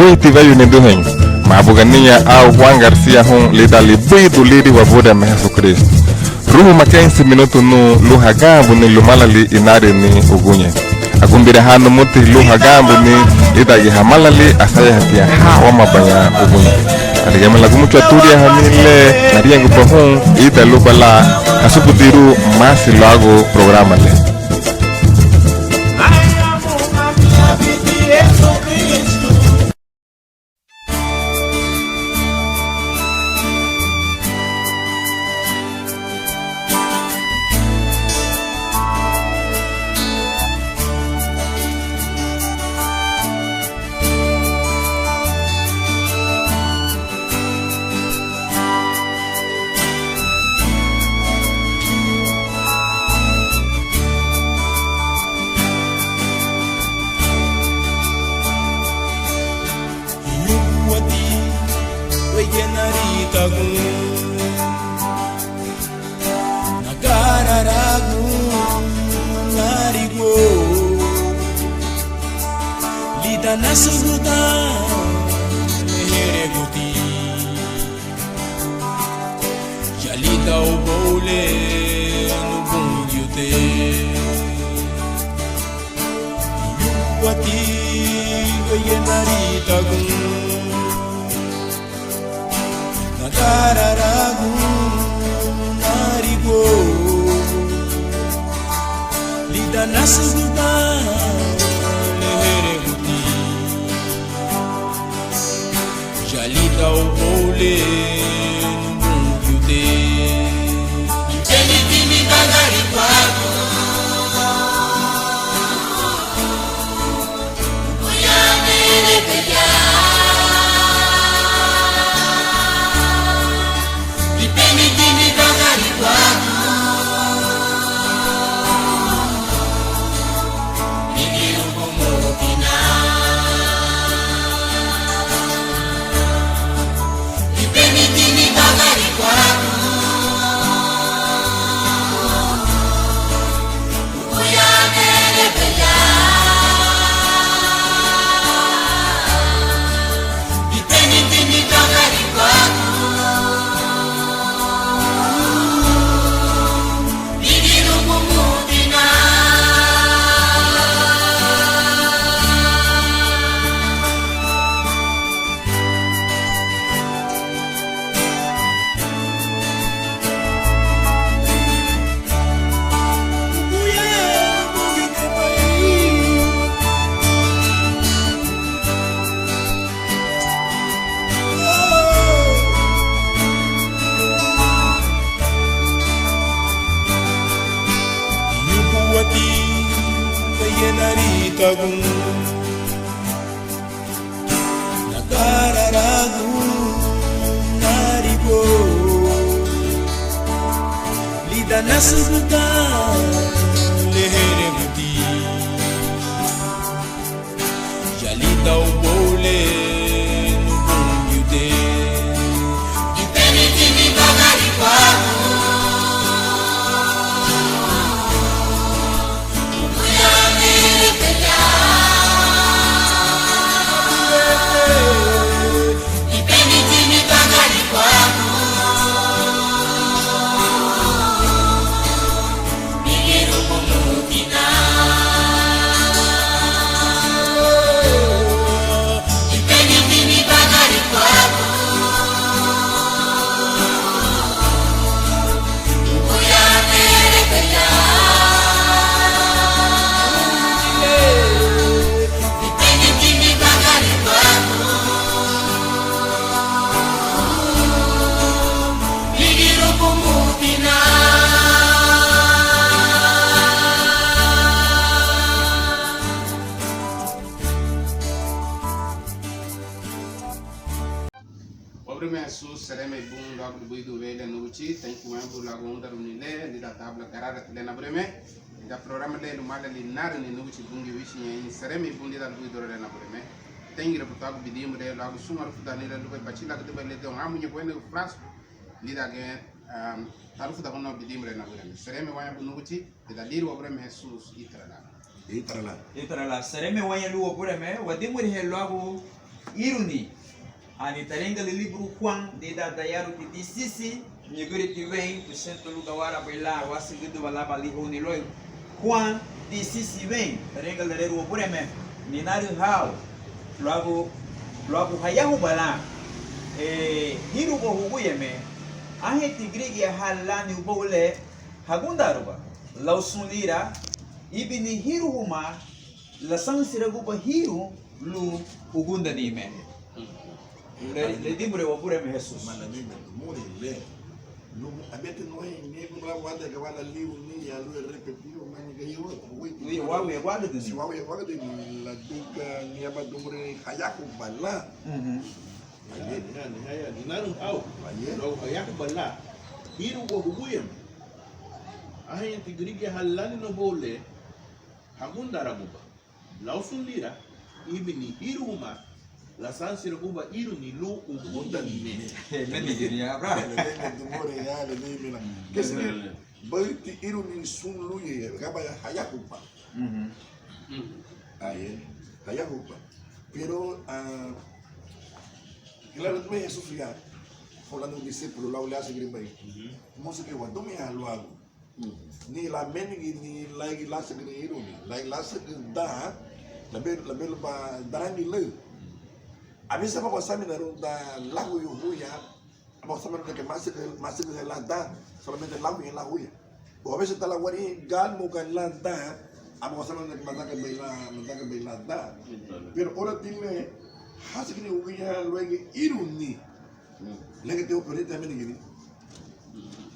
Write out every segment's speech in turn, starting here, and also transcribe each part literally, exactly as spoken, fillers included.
Buiti weyu niduheñu, mábuga niña au Juan García hun lidan libuidun liri Wabureme Hesukrístu. Ru humá keinsi minutu nun lun haganbuni Lumalali Inarüni uguñe. Agunbiraha numuti lun haganbuni lídangiñe hamalali asayahatiña ha wámabaña uguñe. Lárigiñeme lagumuchun aturiahani le, nariñaguba hun ida luba lan hasubudirun masi luagu programa le. Iñuguati weyu naritagun, nagararagun nariguagu lidan nasubudan lehereguti. Ya lidan ubóu le, Nubungiute. Iñuguati weyu naritagun, nagararagun nariguagu lidan nasubudan lehereguti. Ya lidan ubóu le, Nubungiute. Incheni ti nibagari kuagu, uguya nerebeya. Incheni ti nibagari kuagu, Iñuguati weyu naritagun, nagararagun nariguagu lidan nasubudan lehereguti. Ya lidan ubóu le, Nubungiute. Incheni ti nibagari kuagu, uguya nerebeya. Incheni ti nibagari kuagu, Wabureme Hesusu, seremei bun luagu lubuidun weyu le, Núguchi. Thank you, wáña bun luagu óundaruni le lidan tábula gararati le, Nabureme. Lidan programa le, Lumalali Inarüni, Núguchi Bungiu, wíchiga ñein seremei bun lidan lubuidun le, Nabureme. Teingira bun tuagu bidimureha luagu sun arufudahani le lubéi bachilagüdübei le, lidoun ámuñegueinarügü fulasu lídangiñe, am, tarufudagun bidimureha, Nabureme. Seremei wáña bun, Núguchi, lidan liri Wabureme Hesusu. Ítara lan. Ítara lan. Ítara lan. Seremei wáña lun Wabureme. Wadimureha luagu íruni. Ani tariñaga líburu Huan, lidan dayaruti disisi, ñügüriti wein, busenti lun gayarabei lan wasügürüba lan baliihóuni luéi. Huan disisi wein, tariñaga lererun Wabureme: Ninarün hau, luagu, luagu hayahuba lan, eh, hírugua huguyame, ánheinti gürigia ha lani ubóu le hagundaaruba, lau sun lira, íbini híru humá, lasansiraguba híru lun ugundanime. Le, le dimurei Wabureme Hesusu. Mana nime dimurei le. Lun, a veces no hay ni uno la guarda que va la liu ni ya lo repetido, man, que yo, güey. Uy, guau, ya guarda de. Si guau, ya guarda de la duca, ni aba dimurei hayahuba lan. Mhm. Ayer. Ni, ni, ni, ni, ninarün hau. Ayer. Luagu hayahuba lan, hírugua huguyame, ánheinti gürigia ha lani ubóu le hagundaaraguba, lau sun lira, íbini híru humá, lasansiraguba íruni lun ugundanime. Emenigini, abra. Quiere decir, buiti íruni sun lunya, gaba hayahuba. Mhm. Aye, hayahuba. Pero, ah, claro, tu me Jesús ya, hablando un discípulo, lau le hace green bay. Mhm. Música igual, tú me luagu. Ni la menigi, ni la lasügürün íruni, la lasügürün dan, la be, la be luba darani lü. A veces aba wasaminarun dan láhuyu huya, aba wasaminarun que masügü, masügühaña lan dan, solamente láhuya, láhuya. O a veces dan la warihin galmuga lan dan, aba wasaminarun que madagabei lan, madagabei lan dan. Pero ora ti le, hasügürüni huya luéigiñe íruni. Lege te operita menigini.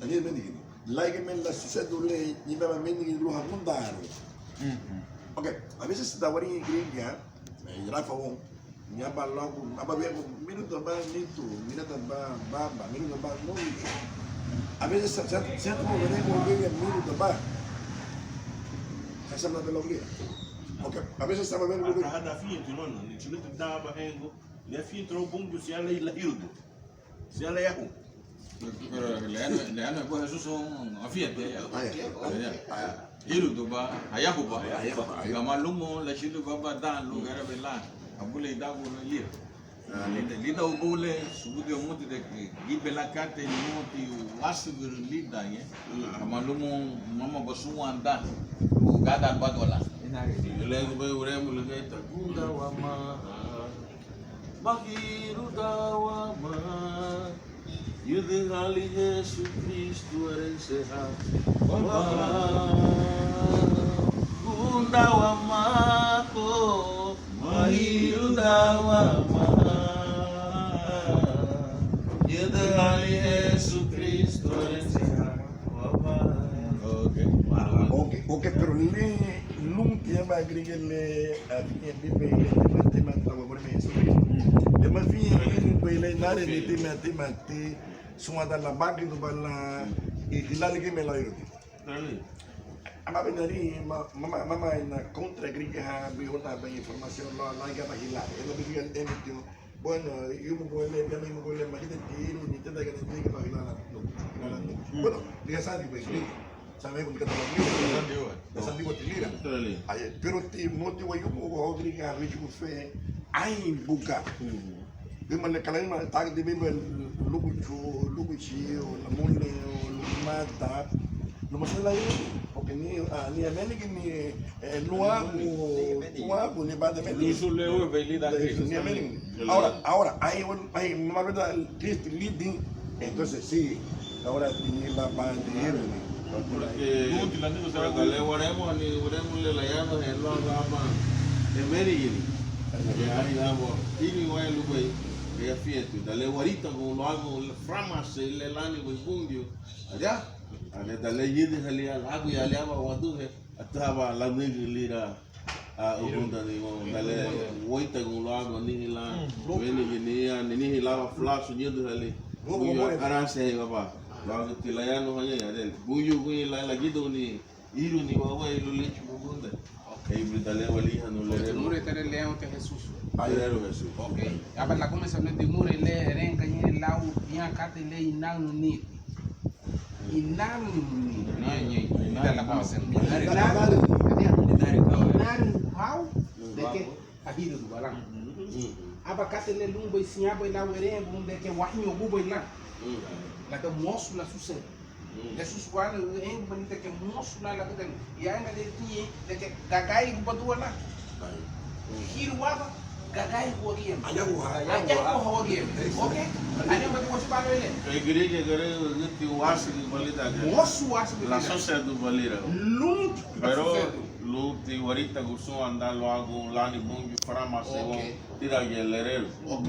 Ani menigini. Lege men la susedu le, ni baba menigini lun hagundaaru. Ok, a veces da wari igreja, eh, rafa won. Ni aba luagu, aba luagu, miru daba nitu, miru daba baba, miru daba mucho. A veces se, se, se como veremos igreja, miru daba. Esa no te lo olvida. Ok, a veces estaba viendo. Hasta, hasta fin, tu no, no, ni chulito daba hengo. Le afiñetu Bungiu siñá lan, lan hírudu, siñá lan yahu. Pero le, le, le, pues, Jesús son afiñetu. Aya, aya. Híruduba, hayahuba. Hayahuba, hayahuba. Gama lumoun lachülürün baba dan lun gayarabei lan abulei dagu lira. Lidan, lidan ubóu le, subudi wamuti de que gibe lan katei lumuti wasügürün lidan, ñe. Gama lumoun mama basúnwandan lun gadarubadiwa lan. Le gubei uremu le gaita. Gunda wamá, mahíruda wamá, ñüdühali Hesukrístu erenseha wamá. Gunda wamá ko, mahíruda wamá, ñüdühali Hesukrístu erenseha wamá. Ok. Ok, ok, pero le lunti aban gürigia le afiñe bibei le tima, tima, tima, tima, tima, tima, tima, tima, tima, tima, tima, súnwandan labagüduba lan, i, hiláali gime lau íruti. Aban binarí, ma, mama, mama ina kontra gürigia ha, bui otra bá información, la, la, gaba hiláali, ela bibia emitió, bueno, yumu gole, ya me yumu gole, magita tiru, ni tenda gana tiru, gaba hiláali, no, hiláali. Bueno, diga sandi, pues, sí. Sandi, pues, kata, sandi, sandi, lira. Ay, pero ti, moti, wa yumu, wa gürigia, richu fe, ay, buga. Bima le kalaima tagü di bima luguchu, luguchi, o lamule, o lumada. Luma sala yo, porque ni, ah, ni emenigini, eh, luagu, luagu, ni bada emenigini. Lusu leu, belida, ni emenigini. Ahora, ahora, ay, un, ay, mama beda Kristu lidi, entonces sí. Ahora tiña la bandera. Porque le waremu, le waremu le layanu, el lo ama, emenigini. Ani labo, tini waya lubei, ya fiatu, dale warita, como lo hago, le frama, se le lani, güey, bundio. Allá, allá, dale, yidi, jali, al agua, ya le ama, waduje, ataba, la nigri, lira. Ah, ugundani woun, dale, woitagun luagu, anihein lan, wenigini, anihein lan fulasu, ñüdühali, buyu, aranse, baba, luagu ti layanuhaña, adel, buyu, buyu, la, lagidaruni, iruni, wawei, lun lichu, ugundani. Ok. Ei, bri, dale, walihanu, lererun. Dimurei tere leon te Jesús. Lererun Jesús. Ok. Aba lagumesanu dimurei le, erenga, ñe, lau, ña, katei le, inanu, ni. Inarüni. Inarüni. Inarüni. Inarüni. Inarüni. Inarüni. Hau. De que ahíruduba lan. Aban katei le lunbei siñabei lan wererun de que wáhiñagubei lan, ladüga mosu lasuseredun. Hesusu wana, erengubei de que mosu lan ladügüni. Yaña le ti de que gagarigubadiwa lan. Híru aban, gagarigua wagía. Ayaguha wagía. Ok. Añahuati wachubana le, gürigia gürigia, gürigia wásügüba lidan, mosu wásügüba lidan, lasuseredubei lidan. Lunti, pero lunti waritagun súnwandan luagu lani Bungiu füramase woun tídangiñe lererun. Ok.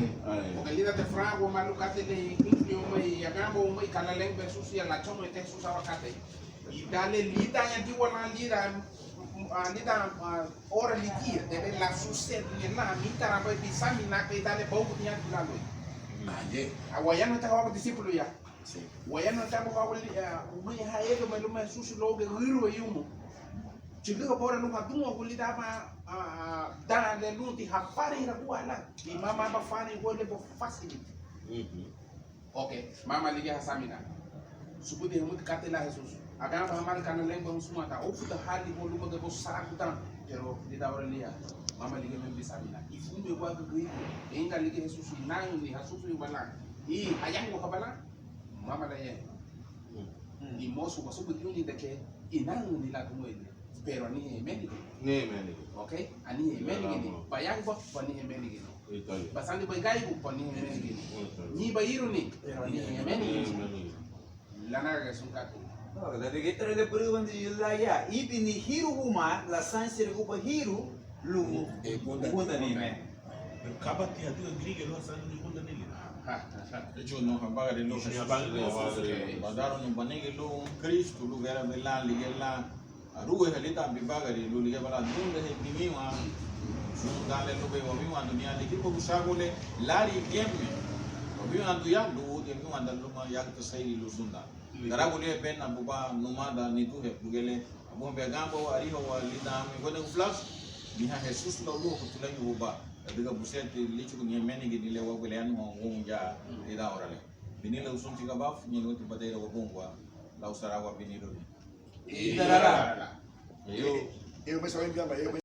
Porque lidan te furangua ma lun katei le incluye waméi, aganba waméi ka lan lengubei Hesusu ya lachomuña ti Hesusu aban katei. Ida le lidan añadiwa lan lidan, ah, lidan, ah, oura ligía, debe lasusereduña lan, mítarabei bisaminan kei dan le bóugudina lan luéi. Wayanuha ti hawagu disipulu ya. Wayanuha ti hawagu, ah, umeha egemei luma Hesusu luagu ürüwa yumu. Chülüha bora lun hadunwagun lidan aban, ah, ah, dan le lunti hafarenragua lan. I mama aban farengua le bafásiliti. Ok, mama ligía hasaminan. Subudi hamuti katei lan Hesusu. Aganba hamali ka lan lengubei houn súnwandan. Arufudaha lubá lubadibu saragu dan. Pero lidan oura liña, mama ligía meha bisaminan. I furumiñeguarügü gürigia. Ínga ligía Hesusu, inarüni, hasufurirubei lan. I hayahuhaba lan. Mama lan ya. I mosu wasubudini de que inarüni lan dimurei. Pero anihein emenigini. Ni emenigini. Ok? Anihein emenigini. Bayahuba, anihein emenigini. Basandibei gaibu, anihein emenigini. Ñeinbei íruni, pero anihein emenigini. Lanaga sun katei. Ladüga ítara le bürüwañu lan ya, íbini híru huma, lasansiraguba híru lun ugundanime. Pero kabati hadüga gürigia lun hasansirun ugundanime? De hecho, no habagari lun, badarunu banigi lun Kristu, lun gayaraabei lan, ligía lan arúeiha lidan bibagari lun ligíaba lan adundahei biwinwan sun dan le lunbei wawinwandun. Ña ligibuagu sagoun le lárigiñeme wawinwandun ya, lun wügüriña winwanda luma yagüta seiri lun sun dan. Garagu liña bena buba, numada, niduhe, buguya le abuhabei aganbawa, arihawa lidan amu guenagu fulasu. Niha Hesusu lau luagu tuleñu buba, ladüga busenti líchuguni emenigini le uagu le yanuha woun ya lidan oura le. Biní lagu Sunti Gabafu, ñein lumuti badeira wabungua lau saragu abiniruni. Ítarala.